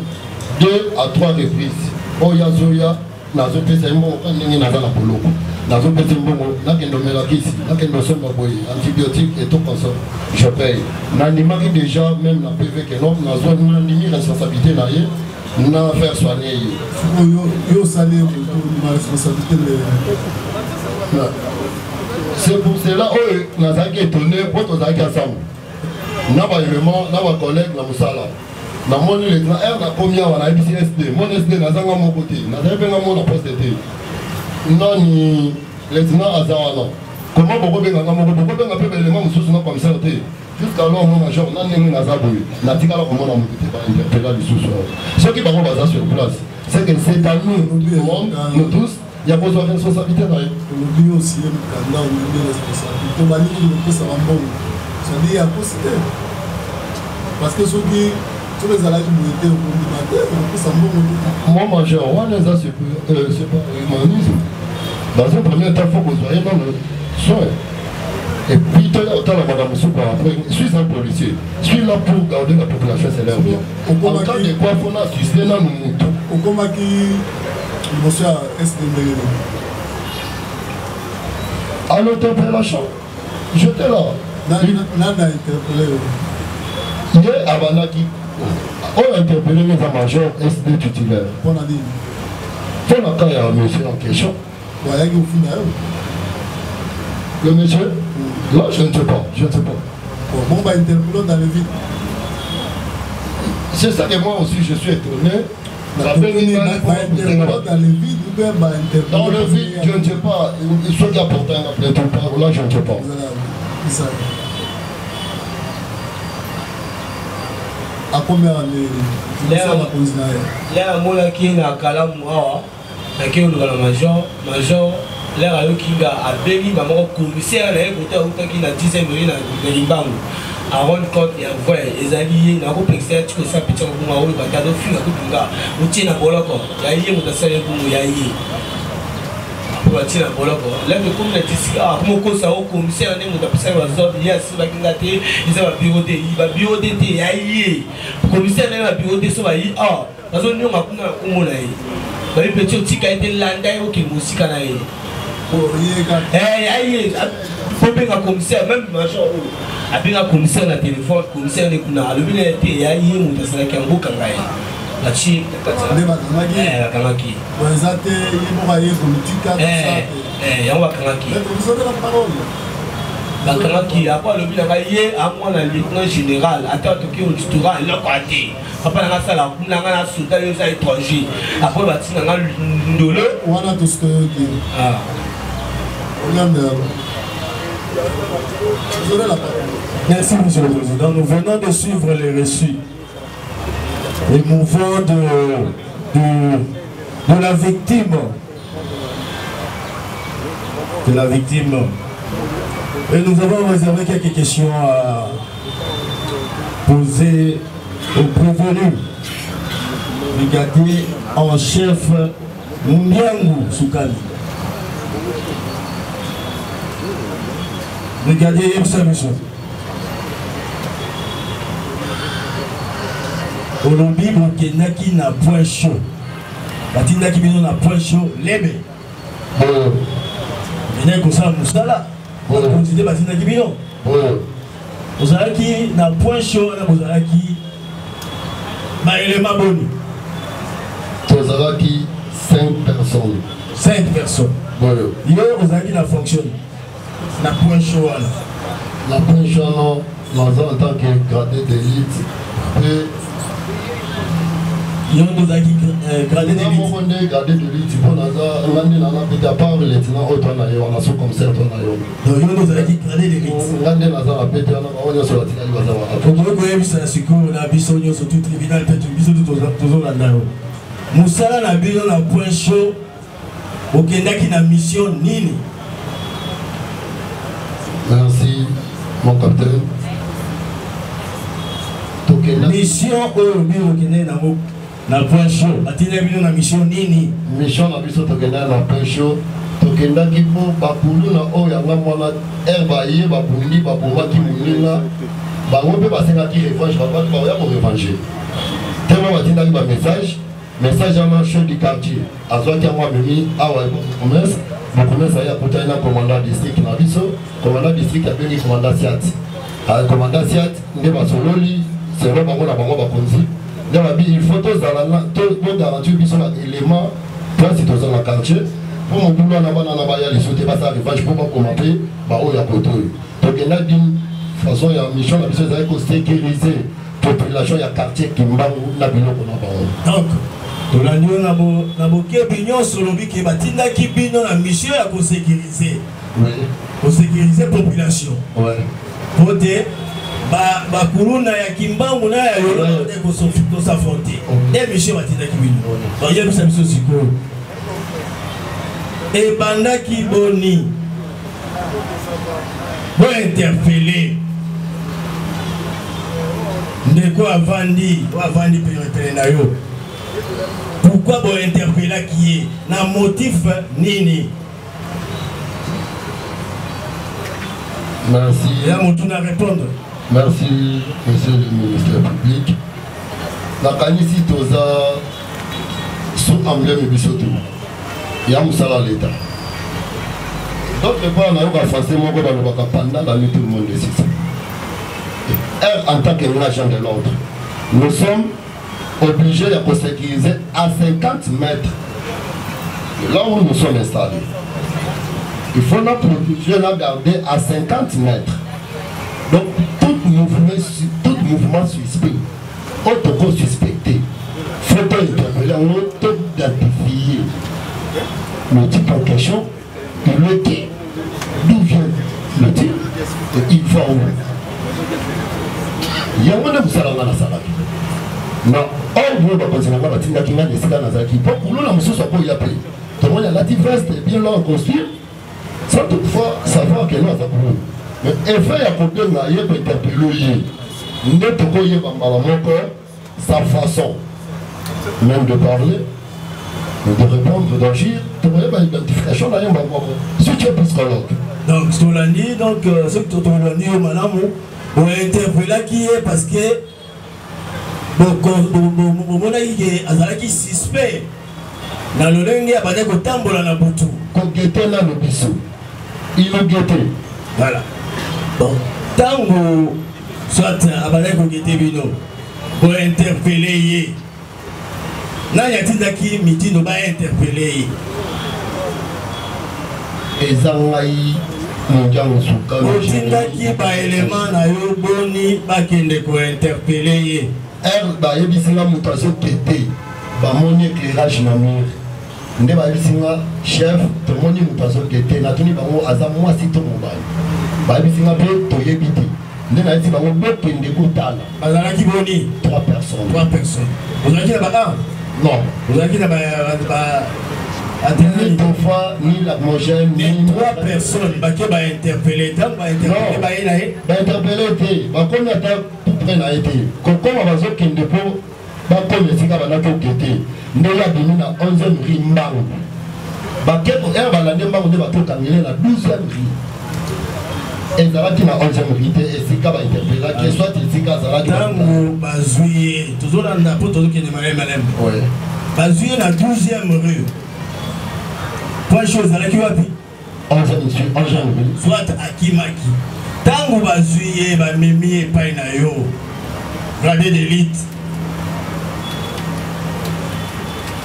deux à trois reprises oyo azoya, nazopesa ye mbongo ka ndenge naza na boloko, nazopesa ye mbongo nakende omela kisi, nakende osomba boye antibiotique et tout consort, je paye. Nandimaki déjà même na PV ke non, nazwa, nandimi responsabilité na ye na faire soigner ye. Sikoyo yo osali ye moto ma responsabilité nde? C'est pour cela oyo nazalaki étonné, po tozalaki ensemble na baélément na bacollègue na mosala. Namoni le grand r, nakomi awa, nayebisi SD, mon SD, nazanga moko te, nazali mpe nga mona poste te, nani lieutenant aza wana. Comment bokobenga nga moko, bokobenga mpe baélément mosusu na commissaire te? Jusqu'alors, mon major, na ndenge naza boye, natikala komona moto te bainterpela lisusu awa. Soki bango baza sur place, c'est que c'est à nous, tout le monde, nous tous, ya kozwa responsabilité na ye. Olobi osie mokanda, omemi responsabilité, balingi kopesa bambongo, c'est-à-dire akosi te, parce que soki ezalaki boye te, okondima te okopesa mbongo te. Moi, major, wana eza c'est pas humanisme. Dans un premier temps, faut kozwa ye nano soin et puis toya otala makambo mosusu par après. Je suis un policier, je suis là pour garder la population, c'est leur bien. En cas de quoi, faut na assister nanu mutu. Okomaki liboso ya SD ndenge nini? À l'interpellation, j'étais là. Nani interpellé yo? Ye abandaki oyo interpellé nga eza major SD titulaire. Mpona nini? Mpo na cas ya monsieur en question. Bayaki kofunda yo? Le monsieur là, je ne sais pas, je ne sais pas. Bon, bainterpellé dans le vide. C'est ça que moi aussi je suis étonné. Bainterpellé dans le vide ou bien bainterpellé? Dans le vide, je ne sais pas. Ceux qui apportent un plainte ou pas, là je ne sais pas. Akomi awa nde liboso ya bakonzi na ye? Lere amonaki ye na Kalamu awa, nake oluka na major. Major lere ayoki nga, abengi mama commissaire na ye kote autaki na 10e rue na Limbangu, arendre compte ya vrai ezali ye. Nakopekisa ya tiko esa peti yango bongo, oyo bato azofinga kutu nga otie na boloko ya ye, moto asali bongo ya ye. Batie na boloko lelo, tokomi na tisika akomi okosa o commissaire nde moto apesaki bazordre, ye asimbaki nga te, eza babiro te, babiro te te ya ye commissaire ndenge babiro te. So bayi awa bazonionga kuna na nkombo na ye, bayi peti otika ye te, landa ye, okende mosika na ye. Ya ye obenga commissaire, même major oyo abenga commissaire na telefone, commissaire nde kuna alobi na ye te, ya ye moto asalaki yango, bokanga ye. Batie nde bakangaki. Bakangaki. Eza te ye moko aye komitika. Yango bakangaki, bakangaki. Apo alobi na ngai ye amwana lieutenant général, ata toki auditorat eloko te, papa na ngai asala kuna, ngai na soda, yo eza étranger. Apres batina ngai ndolo. Wana tosikoyoki olanda. Merci, Monsieur le Président. Nous venons de suivre les récits émouvants de la victime. De la victime. Et nous avons réservé quelques questions à poser au prévenu, brigadier en chef Mundiangu Soukali. Brigadier Yebisa biso. Olobi bokendaki na point chaud. Batindaki bino na point chaud lebe. Bokendaki kosala mosala. Bakonzi nde batindaki bino. Ozalaki na point chaud wana, bozalaki baelema boni? Tozalaki 5 personnes. 5 personnes. Boyo. Yo ozalaki na fonction na point chaud wana? Na point chaud wana, naza en tant que gradé d'élite mpe. Yo nde ozalaki gradé d'élite? Moko nde gradé d'élite, mpo naza nga nde nana pete, à part lieutenant oyo to na ye wana, sous commissaire to na yo. Donc yo nde ozalaki gradé d'élite? Nga nde naza na pete wana, bango nyonso batikali baza wana. Okoki koyebisa na sikoyo na biso nyonso tu, tribunal mpe biso tu tozolanda yo, mosala na bino na point chaud, okendaki na mission nini? Merci, mon capitaine. Tokenda mission oyo bino okendaki nango na point chaud, batindaki bino na mission nini? Mission na biso, tokendaki na point chaud, tokendaki mpo bakuluna oyo yanga mwana ere baye babundi, babomaki moninga, bango mpe basengaki revanche, babaki baoya korevange. Tellement batindaki bamessage, message wana chef du quartier azwaki yango, amemi awa bourgmestre. Bourgmestre aye akutani na commandant district na biso. Commandant district abengi commandant siat. Commandant siat nde basololi selon bango na bango bakonzi nde babi il faut tozala bogarantir biso na élément place toza na quartier, mpo mobulu wana bana na baya liso te, basala revanche mpo bakoma mpe baoyo ya kote oyo. Tokenda d'une façon ya mission na biso ezali kosécuriser population ya quartier Kimbangu na biloko na bango. Donc tolandi yo na bokebi nyonso, olobi ke batindaki bino na mission ya kosécuriser kosécuriser population po te bakuluna ya Kimbangu na ya Yolo nde kos'affronter, nde mission batindaki bino. Bayebisa biso sikoyo, ebandaki boni bointerpeller ndeko avandi oyo avandi penepene na yo? Pourquoi bointerpellaki ye, na motif nini? Merci. Ya motu na répondre. Merci, monsieur le ministère public. Nakanisi toza sous emblème biso tu ya mosala l'État. D'autre part, nayoka français moko balobaka: pendant la nuit, tout le monde décide. En tant que agent de l'ordre, nous sommes obligés de sécuriser à 50 mètres de là où nous sommes installés. Il faut la protéger, la garder à 50 mètres. Donc, tout mouvement suspect, auto suspecté, faut interpeller, auto-identifier le type en question, il est qui, d'où vient le type, et il va où. Yango nde mosala nga nasalaki na ordre oyo bakonzi na nga batindaki nga na esika nazalaki, mpo kuluna mosusu akoya mpe tomoni alati veste bien là en costume, sans toutefois savoir que no aza kuluna. Mais effet ya kobenga ye, kointerpeller ye, nde tokoyeba mbala moko sa façon même de parler. De répondre, d'agir, tokoyeba identification na ye mbala moko si tu es psychologue. Donc tolandi, donc soki tolandi yo malamu, ointerpelaki ye parce que bomonaki ke azalaki suspect na lolenge abandaki kotambola na butu. Koguetter nano biso, il nous guettait. Voilà. Bon, ntango soit abandaki koguetter bino, bointerpele ye, nani atindaki mitindo bainterpele ye? Eza ngai Mondiango Suka. Otindaki baelema na yo boni bakende kointerpele ye? R bayebisi nga moto azokete, bamoni éclairage na mur, nde bayebisi nga chef tomoni moto azokete. Natuni bango aza mwasi to mobali, bayebisi nga mpe toyebi te, nde nayebisi bango bokende kotala. Bazalaki boni? 3 personnes. 3 personnes. Ozalaki na ba armes? Non. Ozalaki na ba ni Tofa, ni lacrymogène, ni 3 personnes bake ba interpeller. Ntango ba interpeller, baye na ye? Ba interpeller te, bakomi ata tout près na ye te. Kokoma bazokende mpo bakoma esika bandaki okete, ndenge abimi na 11e rue mbangu, bake ere balandi mbangu nde bakokangele na 12e rue. Ezalaki na 11e rue te esika bainterpelaki, soit esika azalaki. Ntango bazwi ye, tozolanda mpo tozokende maleme maleme, bazwi ye na 12e rue, point chaud ezalaki wapi? 11e rue. Soit akimaki. Ntango bazwi ye, bamemi ye epai na yo, gradé d'élite,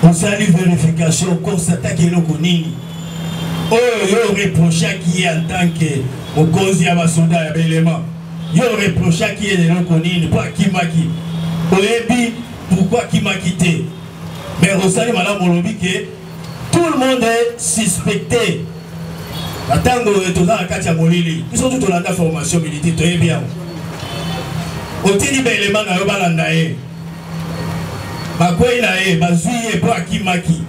osali vérification, oconstataki eloko nini oyo yo reprochaki ye en tant que mokonzi ya basoda ya baelema? Yo reprochaki ye eloko nini mpo akimaki? Oyebi pourquoi akimaki te, mais osali malamu olobi ke tout le monde est suspecté. Na ntango oyo toza na kati ya molili, biso tu tolanda formation militaire, toyebi yango. Otindi baelema na yo balanda ye, bakwei na ye, bazwi ye mpo akimaki.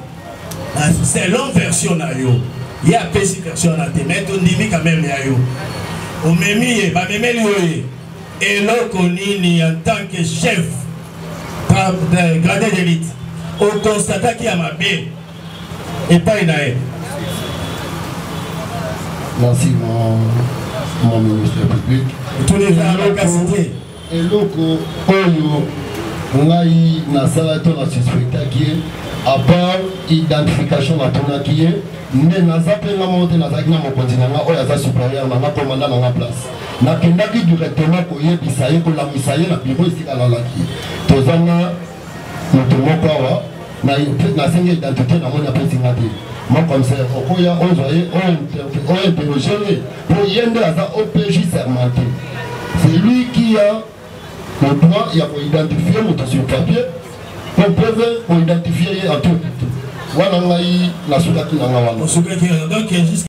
Selon version na yo, ye apesi version wana te, mais tondimi quand même ya yo. Omemi ye, bamemeli yo ye, eloko nini en tant que chef gradé d'élite oconstataki ya mabe epai na ye? Merci mon ministre public. Tuni eza makasi te. Eloko oyo ngai nasala to na suspectaki ye, à part identification natunaki ye, nde naza mpe nga moko te, nazalaki na mokonzi na nga oyo aza supérieur na nga, commandant na nga place. Nakendaki directement koyebisa ye, kolamwisa ye na bureau esika alalaki. Toza na moto moko awa, nasengi identité, namoni apesi nga te. Mon commissaire, okoya ozwa ye, ointerroge ye, mpo ye nde aza OPJ sermenté. C'est lui qui a le droit ya koidentifie moto sur papier, po preuve koidentifie ye en tout. Wana ngai nasukaki na nga wana. Osukaki wana, donc jusqu'à